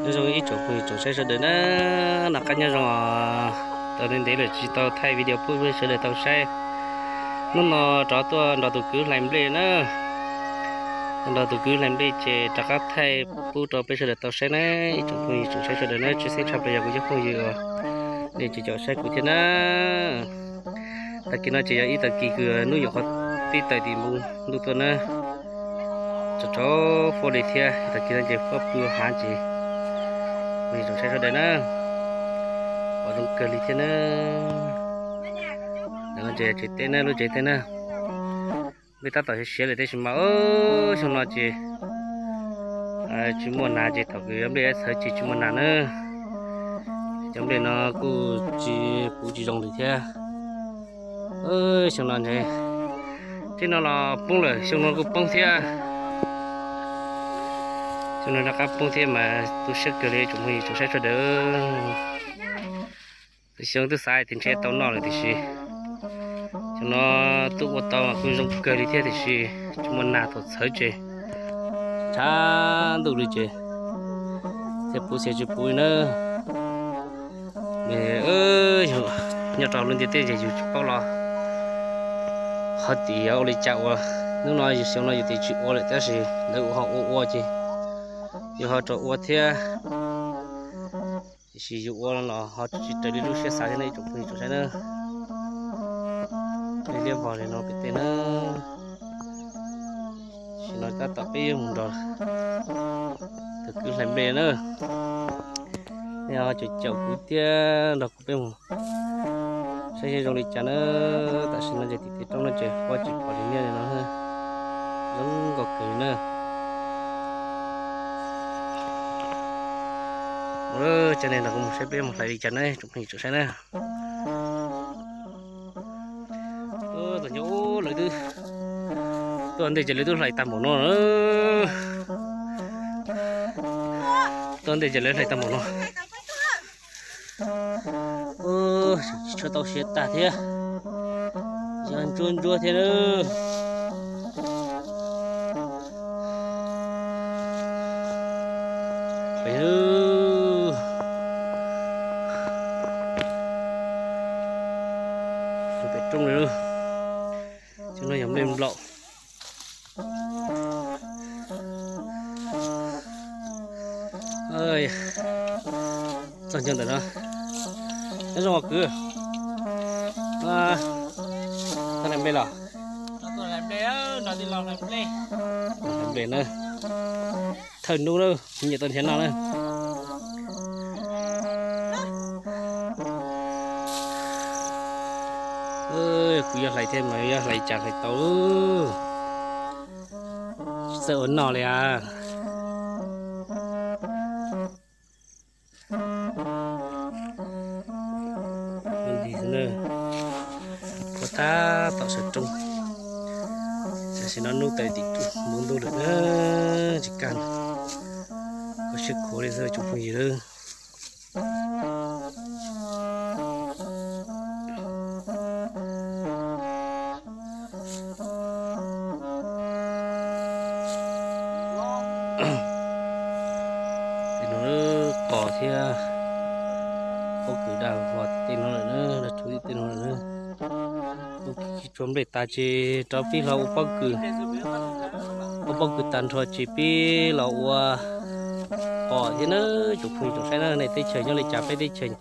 Nyob zoo ib tsoom phooj ywg tsoom saib sawv daws na, noj qab nyob zoo os. Tau ntev ntev lawm tsis tau thaij video pub peb sawv daws tau saib. Hnub no rov tuaj nrog tus kwv hlais nplej na. Nrog tus kwv hlais nplej ces rov qab thaij pub rau peb sawv daws tau saib na. Ib tsoom phooj ywg tsoom saib sawv daws na, tshwj xeeb tshaj plaws yog kuv cov phooj ywg uas nej tseem caum saib kuv thiab na. Tag kis no ces yog ib tag kis kws hnub nyuam qhuav pib tawm tim npoo ntuj tuaj na. Tsaus tsaus fuab li thiab, tag kis no ces fuab pw hav ces kuv tsoom saib sawv daws na, pom zoo kawg li thiab na. Ntawm no ces tsev teb na, lub tsev teb na. Nplej tab tom siav siav lawm tab sis mas xyoo no ces tsis muaj nas ces thaum kws yuav nplej txhawv ces tsis muaj nas na. Cov nplej no kuj tsis puv tsis zoo li thiab. Xyoo no ntshe, teb no los poob lawm, xyoo no kuj poob thiab. Xyoo no rov qab poob thiab mas tu siab kawg li tsoom phooj ywg tsoom saib sawv daws. Xyoo twb xav tias ntshe tau noj lawm tiam sis xyoo no twb ua tau mas kuj zoo kawg li thiab tiam sis tsis muaj nas thaum txhawv ces tshav ntuj li ces thiaj puv xyaw tsis puv li na. Nyob rau lub ntiaj teb ces yus tsis paub los qhov tim ua li cas ua. Hnub no yus xyoo no yus tias tsis ua lawm tab sis lawv ua ho ua ua ces yus ho rau ua thiab. Tiam sis yus ua los ho tsis raws li lub siab xav thiab ne ib tsoom phooj ywg tsoom saib na. Liab vog li no pem tej na. Tam sim no tab tom peb yuav mus nrog tus kwv hlais nplej na. Nej ho caum caum kuv thiab nrog kuv peb mus saib seb zoo li cas na. Tam sim no ces tim tej roob no ces fuab tsis pom li niaj li no, zoo nkauj kawg li na. Coj nej nrog kuv mus saib peb mus hlais li cas na tsoom phooj ywg tsoom saib na. Lawv twb tuaj ntej ces lawv twb hlais tag npaum no. Tuaj ntej ces lawv hlais tag npaum no. Tsis tshua tau siav tag thiab. Yog ntsuab ntsuab thiab na. Pem roob li, xyoo no yog nplej nplaum. Txog nyob ntawm no. Nyob zoo os kwv. Tau hlais nplej los? Hlais nplej na. Thawj hnub na, nyiam tau nrhiav noj na. Kuv yuav hlais thiab mas yuav hlais cas hlais tau. Tsis txawj ua noj li as. Ua tab tom sawv roob, tam sim no hnub tawm tim npoo ntuj lawm na, tsis kaj, kho siab khuav li xwb tsoom phooj ywg. Tej no qos thiab pob kws daj vog tej no lawm na, daj rhuv tej no lawm na. Ua tsuag nplej tas ces rov pib los ua pob kws. Ua pob kws tag nrho ces pib los ua qos thiab na. Tsoom phooj ywg tsoom saib na, nej teb chaws nyob li cas, peb teb chaws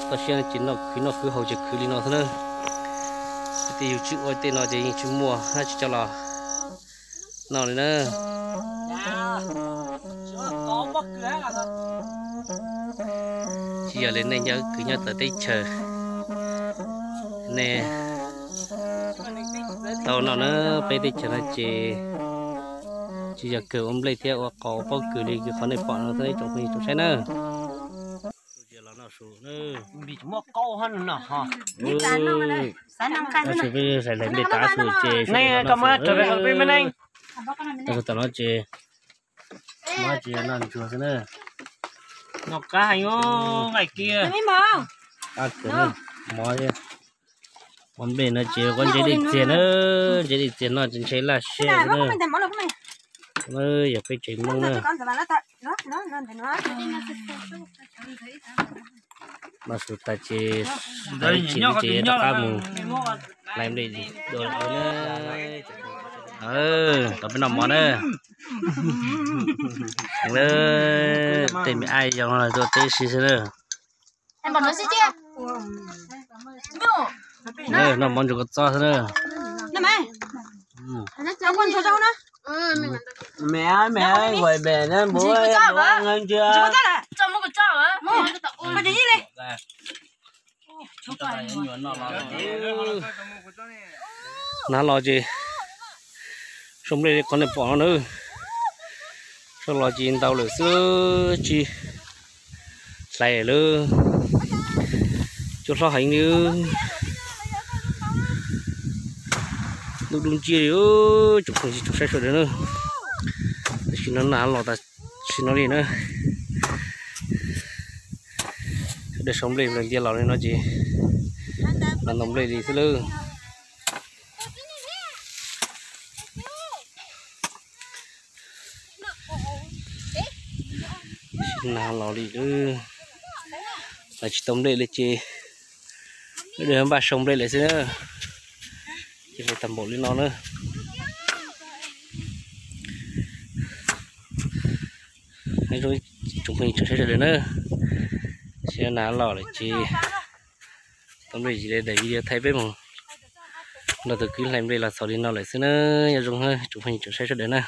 toj siab ces noj khwv noj khwv haus ces khwv li no xwb na. Tej yus tsis ua tej no ces yeej tsis muaj dab tsi coj los noj li na. Tsis yog li nej nyob kwv nyob txawv teb chaws, nej tau noj na. Peb teb chaws no ces tsis yog kawg ua nplej thiab ua qos ua pob kws li kws qhov nej pom no xwb, tsoom phooj ywg tsoom saib na. Tab sis peb hlais hlais nplej tas su ces nej koj muab rau peb ua peb me neeg. Tab sis tam no ces muab tsis noj ntsuag xwb na. Noj qab heev nqaij kiag. Qab kawg, mov thiab. Ua nplej no ces ua ntsev dej txiag na, ntsev dej txiag no ces ntshe laj siab xwb na. Yog peb tsev Hmoob na. Noj su tas ces, tas ib chim ces rov qab mus hlais nplej dua lawm na. Tau peb noj mov na. Tej me ab yog tuaj teb si xwb na. Noj mov ntsuag kua txob xwb na. Nag los ces sau nplej li qhov nej pom no na. Sau los ces ntau lawm xwb, tsis hlais lawm. Cua hlob heev li. Ntuj dub nciab li, tsoom phooj ywg tsoom saib sawv daws na. Tam sim no nag los tam sim no li na. Sawv daws sau nplej ntiav los li no ces los ntaus nplej li xwb lawm. Nag los li, los tsis tau nplej li ces sawv daws npaj sau nplej lawm xwb na. Ces hlais tag npaum li no na. Nyob zoo tsoom phooj ywg tsoom saib sawv daws na. Tam sim no nag los lawm ces tau nplej li daim video thaij peb mus nrog tus kwv hlais nplej los txog li no lawm xwb na. Nyob zoo tsoom phooj ywg tsoom saib sawv daws na.